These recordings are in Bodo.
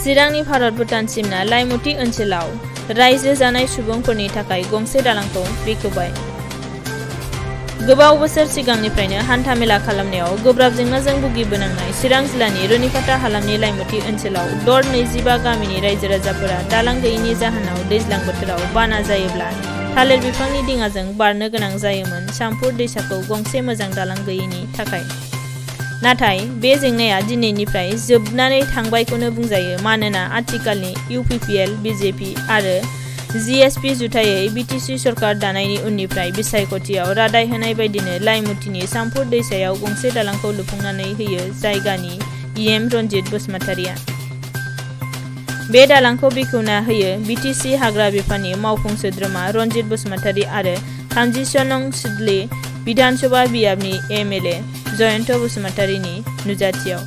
चिरांनि भारत भुटान सिमना लाइमुथि ओनसोलाव रायजो जानाय सुबुंफोरनि थाखाय गंसे दालांखौ बेखेवबाय। गोबाव बोसोर सिगांनिफ्रायनो हान्थामेला खालामनायाव गोब्राब जेंनाजों भुगिबोनांनाय चिरां जिल्लानि रुनिखाता हालामनि लाइमुथि ओनसोलाव दर 25 गामिनि रायजो राजाफोरा दालां गैयैनि जाहोनाव दैज्लां बोथोराव बाना जायोब्ला थालिर बिफांनि दिङाजों बारनो गोनां जायोमोन सामफुर दैसाखौ गंसे मोजां दालां गैयैनि थाखाय। नाथाय बे जेंनाया दिनैनिफ्राय जोबनानै थांबायखौनो बुंजायो, मानोना आथिखालनि UPPL, BJP आरो GSP जुथायै BTC सरकार दानायनि उननिफ्राय बिसायख'थियाव रादाय होनाय बायदिनो लाइमुथिनि सामफुर दैसायाव गंसे दालांखौ लुफुंनानै होयो जायगानि EM रनजित बसुमतारिया। बे दालांखौ बेखेवना होयो BTC हाग्रा बिफाननि मावफुं सोद्रोमा रनजित बसुमतारि आरो 36 नं सिडली बिधान सभा बियाबनि MLA जयन्त बसुमतारिनि नुजाथियाव।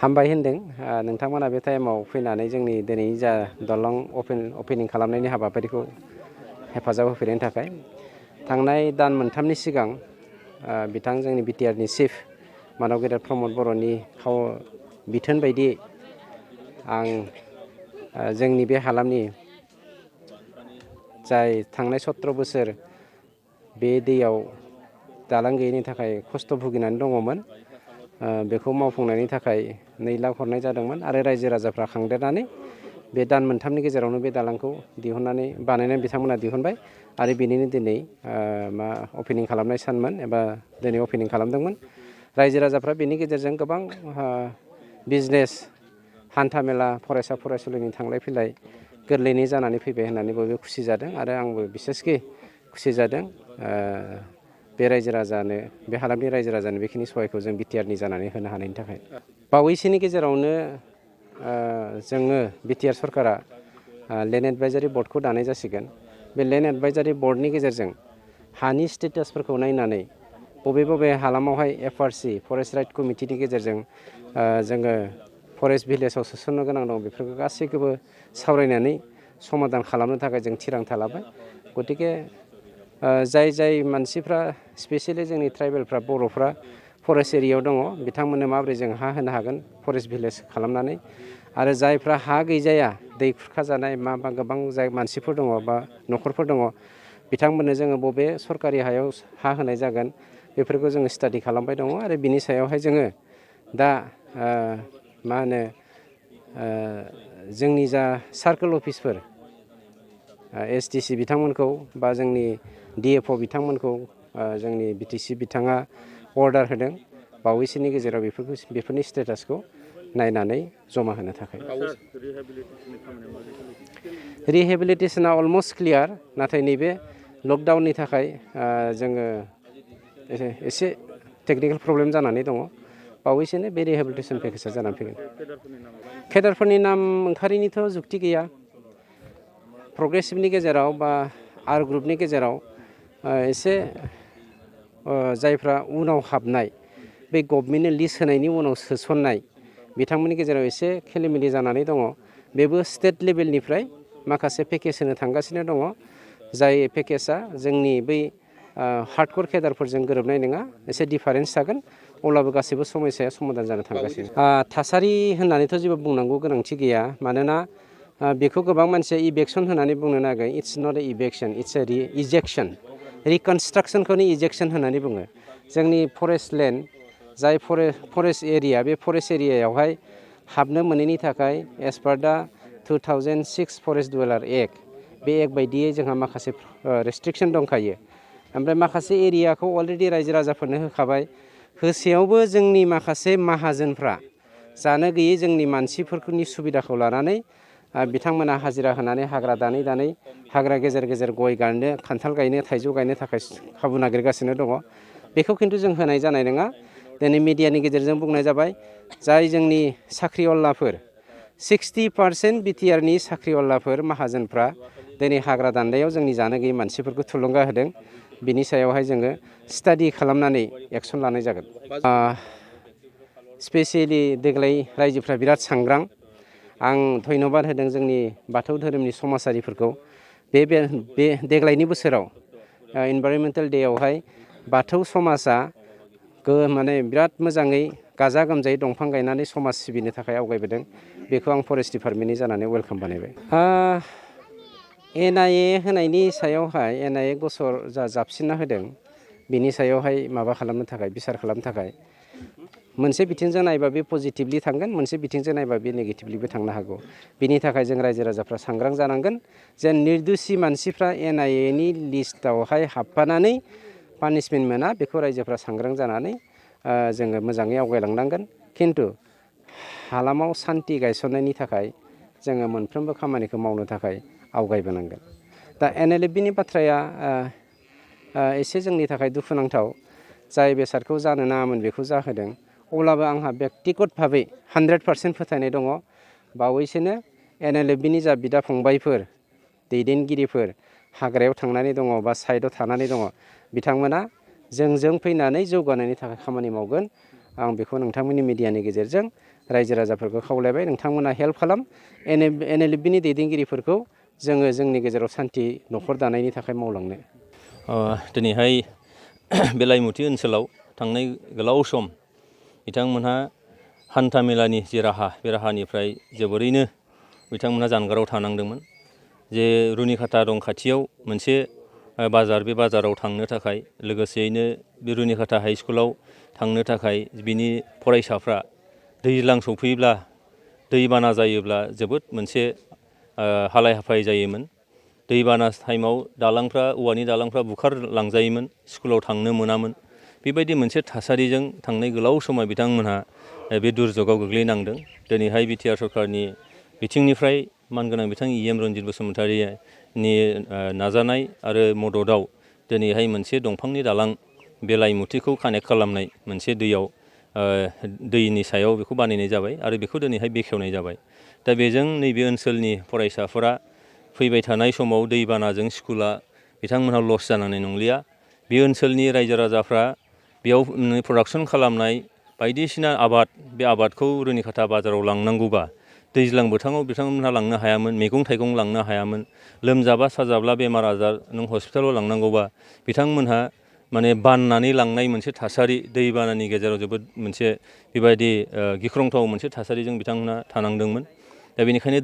हामबाय होनदों नोंथांमोना बे टाइमाव फैनानै जोंनि दिनैनि जा दलं अपेनिं खालामनायनि हाबाफारिखौ हेफाजाब होफैनायनि थाखाय। थांनाय दान मोनथामनि सिगां बिथां जोंनि BTRनि चिफ मानव गेदेर प्रमद बर'नि बिथोन बायदियै आं जोंनि बे हालामनि जाय थांनाय 17 बोसोर बे दैयाव दालां गैयैनि थाखाय खस्थ' भुगिनानै दङमोन, बेखौ मावफुंनायनि थाखाय 2 लाख हरनाय जादोंमोन आरो रायजो राजाफ्रा खांदेरनानै बे दान मोनथामनि गेजेरावनो बे दालांखौ दिहुननानै बानायनानै बिथांमोना दिहुनबाय आरो बेनिनो दिनै अपेनिं खालामनाय सानमोन एबा दिनै अपेनिं खालामदोंमोन। रायजो राजाफ्रा बेनि गेजेरजों गोबां बिजनेस, हान्थामेला, फरायसा फरायसुलिनि थांलाय फैलाय गोरलैयै जानानै फैबाय होननानै बयबो खुसि जादों आरो आंबो बिसेसखि खुसि जादों बे रायजो राजानो, बे हालामनि रायजो राजानो बेखिनि सहायखौ जों BTRनि जानानै होनो हानायनि थाखाय। बावैसोनि गेजेरावनो जोङो BTR सरकारा लेन्ड एडभाइजारि बर्डखौ दानाय जासिगोन। बे लेन्ड एडभाइजारि बर्डनि गेजेरजों हानि स्टेटासफोरखौ नायनानै बबे बबे हालामावहाय FRC फरेस्ट राइट कमिटिनि गेजेरजों जोङो फरेस्ट भिलेजाव सोसननो गोनां दं, बेफोरखौ गासैखौबो सावरायनानै समाधान खालामनो थाखाय जों थिरांथा लाबाय। गतिके जाय मानसिफ्रा स्पेसियेलि जोंनि ट्राइबेलफ्रा बर'फ्रा फरेस्ट एरियायाव दङ, बिथांमोननो माबोरै जों हा होनो हागोन फरेस्ट भिलेज खालामनानै, आरो जायफ्रा हा गैजाया, दै खुरखाजानाय बा गोबां जाय मानसिफोर दङ बा न'खरफोर दङ, बिथांमोननो जोङो बबे सरकारि हायाव हा होनाय जागोन बेफोरखौ जोङो स्टाडि खालामबाय दङ आरो बिनि सायावहाय जोङो दा जोंनि जा सार्कोल अफिसफोर SDC बिथांमोनखौ बा जोंनि DFO बिथांमोनखौ जोंनि BTC बिथाङा अर्डार होदों बावैसोनि गेजेराव बेफोरनि स्टेटासखौ नायनानै जमा होनो थाखाय। रिहेबिलिटेसना अलमस्ट क्लियार, नाथाय नैबे लकडाउननि थाखाय जोङो एसे टेकनिकेल प्रब्लेम जानानै दङ। बावैसोनो बे रिहेबिलिटेसन पेकेजआ जानानै फैगोन। केडारफोरनि नाम ओंखारैनिथ' जुक्ति गैया। प्रग्रेसिभनि गेजेराव बा आर ग्रुपनि गेजेराव एसे जायफ्रा उनाव हाबनाय, बे गभमेन्टनो लिस्ट होनायनि उनाव सोसननाय, बिथांमोननि गेजेराव एसे खेलिमेलि जानानै दङ। बेबो स्टेट लेभेलनिफ्राय माखासे पेकेज होनो थांगासिनो दङ, जाय पेकेजआ जोंनि बै हार्डक'र केडारफोरजों गोरोबनाय नङा, एसे डिफारेन्स जागोन, अब्लाबो गासैबो समस्याया समाधान जानो थांगासिनो। थासारि होननानैथ' जेबो बुंनांगौ गोनांथि गैया, मानोना बेखौ गोबां मानसिया इभेक्सन होननानै बुंनो नागिरो। It's not a eviction, it's a ejection. रिकनस्ट्राक्सनखौनो इजेक्सन होननानै बुङो। जोंनि फरेस्ट लेन्ड, जाय फरेस्ट एरिया, बे फरेस्ट एरियायावहाय हाबनो मोनैनि थाखाय as per the 2006 forest dweller act, बे एक्ट बायदियै जोंहा माखासे रेस्ट्रिक्सन दंखायो। ओमफ्राय माखासे एरियाखौ अलरेडि रायजो राजाफोरनो होखाबाय। होसेयावबो जोंनि माखासे माहाजोनफ्रा जानो गैयै जोंनि मानसिफोरनि सुबिदाखौ लानानै बिथांमोना हाजिरा होनानै हाग्रा दानै हाग्रा गेजेर गेजेर गय गायनो, खान्थाल गायनो, थाइजौ गायनो थाखाय खाबु नागिरगासिनो दङ। बेखौ खिन्थु जों होनाय जानाय नङा। दिनै मिडियानि गेजेरजों बुंनाय जाबाय, जाय जोंनि साख्रिआवलाफोर 60% BTRनि साख्रिआवलाफोर माहाजोनफ्रा दिनै हाग्रा दाननायाव जोंनि जानो गैयै मानसिफोरखौ थुलुंगा होदों। बिनि सायावहाय जोङो स्टाडि खालामनानै एक्सन लानाय जागोन। स्पेसियेलि देग्लाय रायजोफ्रा बिराद सांग्रां। आं धन्यबाद होदों जोंनि बाथौ धोरोमनि समाजारिफोरखौ। बे देग्लायनि बोसोराव इनभाइरनमेन्टेल डेआवहाय बाथौ समाजा बिराद मोजाङै गाजा गोमजायै दंफां गायनानै समाज सिबिनो थाखाय आवगायबोदों बेखौ आं फरेस्ट डिपार्टमेन्टनि जानानै वेलकाम बानायबाय। NIA होनायनि सायावहाय NIA गसर जाबसिनना होदों बिनि सायावहाय माबा खालामनो थाखाय बिसार खालामनो थाखाय मोनसे बिथिंजों नायबा बे पजिटिभलि थांगोन, मोनसे बिथिंजों नायबा बे नेगेटिभलिबो थांनो हागौ। बिनि थाखाय जों रायजो राजाफ्रा सांग्रां जानांगोन जेन निर्दोषि मानसिफ्रा NIAनि लिस्टआवहाय हाबफानानै पानिशमेन्ट मोना बेखौ रायजोफ्रा सांग्रां जानानै जोङो मोजाङै आवगायलांनांगोन। खिन्थु हालामाव सान्थि गायसननायनि थाखाय जोङो मोनफ्रोमबो खामानिखौ मावनो थाखाय आवगायबोनांगोन। दा NLFBनि बाथ्राया एसे जोंनि थाखाय दुखुनांथाव, जाय बेसादखौ जानो नाङामोन बेखौ जाहोदों। अब्लाबो आंहा बेक्तिगत भाबै 100% फोथायनाय दङ बावैसोनो NLFBनि जा बिदा फंबायफोर दैदेनगिरिफोर हाग्रायाव थांनानै दङ बा साइडआव थानानै दङ बिथांमोना जोंजों फैनानै जौगानायनि थाखाय खामानि मावगोन। आं बेखौ नोंथांमोननि मिडियानि गेजेरजों रायजो राजाफोरखौ खावलायबाय, नोंथांमोना हेल्प खालाम। NLFBनि दैदेनगिरिफोरखौ जोङो जोंनि गेजेराव सान्थि न'खर दानायनि थाखाय मावलांनो। दिनैहाय बे लाइमुथि ओनसोलाव थांनाय गोलाव सम बिथांमोनहा हान्था मेलानि जे राहा बे राहानिफ्राय जोबोरैनो बिथांमोनहा जानगाराव थानांदोंमोन। जे रुनिखाता दं खाथियाव मोनसे बाजार, बे बाजाराव थांनो थाखाय लोगोसेयैनो बे रुनिखाता हाइ स्कुलाव थांनो थाखाय बिनि फरायसाफ्रा दैज्लां सफैब्ला दैबाना जायोब्ला जोबोद मोनसे हालाय हाफाय जायोमोन। दैबाना टाइमाव दालांफ्रा औवानि दालांफ्रा बुखारलांजायोमोन, स्कुलाव थांनो मोनामोन। बेबायदि मोनसे थासारिजों थांनाय गोलाव समाव बिथांमोनहा बे दुर्जगआव गोग्लैनांदों। दिनैहाय बिटिआर सरकारनि बिथिंनिफ्राय मानगोनां बिथां EM रन्जित बसुमतारीनि नाजानाय आरो मददआव दिनैहाय मोनसे दंफांनि दालां बे लाइमुथिखौ कानेक्ट खालामनाय मोनसे दैनि सायाव बेखौ बानायनाय जाबाय आरो बेखौ दिनैहाय बेखेवनाय जाबाय। दा बेजों नैबे ओनसोलनि फरायसाफोरा फैबाय थानाय समाव दैबानाजों स्कुला बिथांमोनहा लस जानानै नंलिया। बे ओनसोलनि रायजो राजाफ्रा बेयाव प्रडाक्सन खालामनाय बायदिसिना आबाद, बे आबादखौ रुनिखाता बाजाराव लांनांगौबा दैज्लां बोथोराव बिथांमोनहा लांनो हायामोन, मैगं थाइगं लांनो हायामोन। लोमजाबा साजाब्ला बेमार आजार नों हस्पिटालाव लांनांगौबा बिथांमोनहा माने बाननानै लांनाय मोनसे थासारि, दैबानानि गेजेराव जोबोद मोनसे बेबायदि गिख्रंथाव मोनसे थासारिजों बिथांमोनहा थानांदोंमोन। दा बेनिखायनो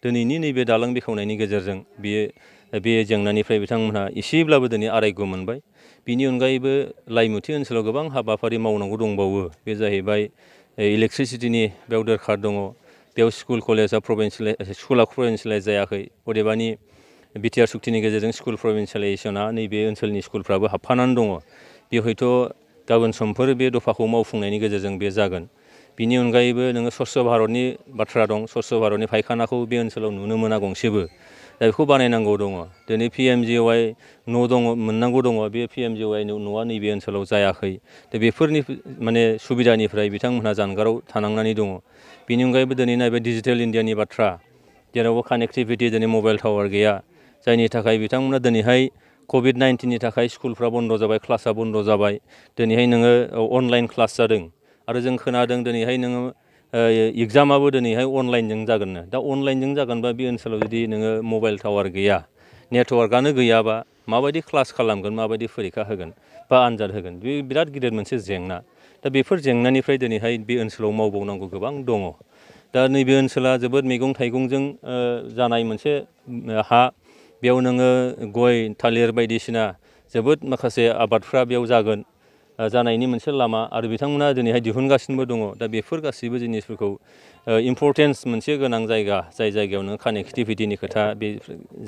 दिनैनि नैबे दालां बेखेवनायनि गेजेरजों बे जेंनानिफ्राय बिथांमोनहा एसेब्लाबो दिनै आरायग' मोनबाय। बिनि अनगायैबो लाइमुथि ओनसोलाव गोबां हाबाफारि मावनांगौ दंबावो। बे जाहैबाय इलेक्ट्रिसिटिनि बेयाव दरखार दङ। बेयाव स्कुला प्रभिन्सियेलाइज जायाखै। अदेबानि बिटिआर सुक्तिनि गेजेरजों स्कुल प्रभिन्सियेलाइजेसना नैबे ओनसोलनि स्कुलफ्राबो हाबफानानै दङ। बे हयथ' गाबोन समफोर बे दफाखौ मावफुंनायनि गेजेरजों बे जागोन। बिनि अनगायैबो नोङो स्वच्छ भारतनि बाथ्रा दं। स्वच्छ भारतनि फायखानाखौ बे ओनसोलाव नुनो मोना गंसेबो। दा बेखौ बानायनांगौ दङ। दिनै PMGY न' दङ, मोननांगौ दङ। बे PMGY न'आ नैबे ओनसोलाव जायाखै। दा बेफोरनि माने सुबिदानिफ्राय बिथांमोनहा जानगाराव थानांनानै दङ। बेनि अनगायैबो दिनै नैबे डिजिटेल इन्डियानि बाथ्रा, जेरावबो कानेक्टिभिटि दिनै मबाइल टावार गैया, जायनि थाखाय बिथांमोना दिनैहाय COVID-19नि थाखाय स्कुलफ्रा बन्द' जाबाय, क्लासआ बन्द' जाबाय। दिनैहाय नोङो अनलाइन क्लास जादों आरो जों खोनादों दिनैहाय नोङो एगजामाबो दिनैहाय अनलाइनजों जागोननो। दा अनलाइनजों जागोनबा बे ओनसोलाव जुदि नोङो मबाइल टावार गैया, नेटवार्कआनो गैयाबा माबायदि क्लास खालामगोन, माबायदि फरिखा होगोन बा आनजाद होगोन, बे बिराद गिदिर मोनसे जेंना। दा बेफोर जेंनानिफ्राय दिनैहाय बे ओनसोलाव मावबावनांगौ गोबां दङ। दा नैबे ओनसोला जोबोद मैगं थाइगंजों जानाय मोनसे हा। बेयाव नोङो गय, थालिर बायदिसिना जोबोद माखासे आबादफ्रा बेयाव जानायनि मोनसे लामा आरो बिथांमोना दिनैहाय दिहुनगासिनोबो दङ। दा बेफोर गासैबो जिनिसफोरखौ इम्परटेन्स मोनसे गोनां जायगा, जाय जायगायाव नों कानेक्टिभिटिनि खोथा बे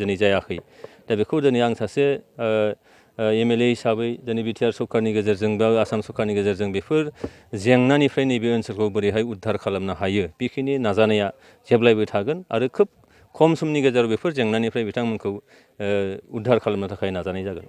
दिनै जायाखै। दा बेखौ दिनै आं सासे MLA हिसाबै दिनै बिटिआर सरकारनि गेजेरजों बा आसाम सरकारनि गेजेरजों बेफोर जेंनानिफ्राय नैबे ओनसोलखौ बोरैहाय उद्धार खालामनो हायो, बेखिनि नाजानाया जेब्लायबो थागोन आरो खोब खम समनि गेजेराव बेफोर जेंनानिफ्राय बिथांमोनखौ उद्धार खालामनो थाखाय नाजानाय जागोन।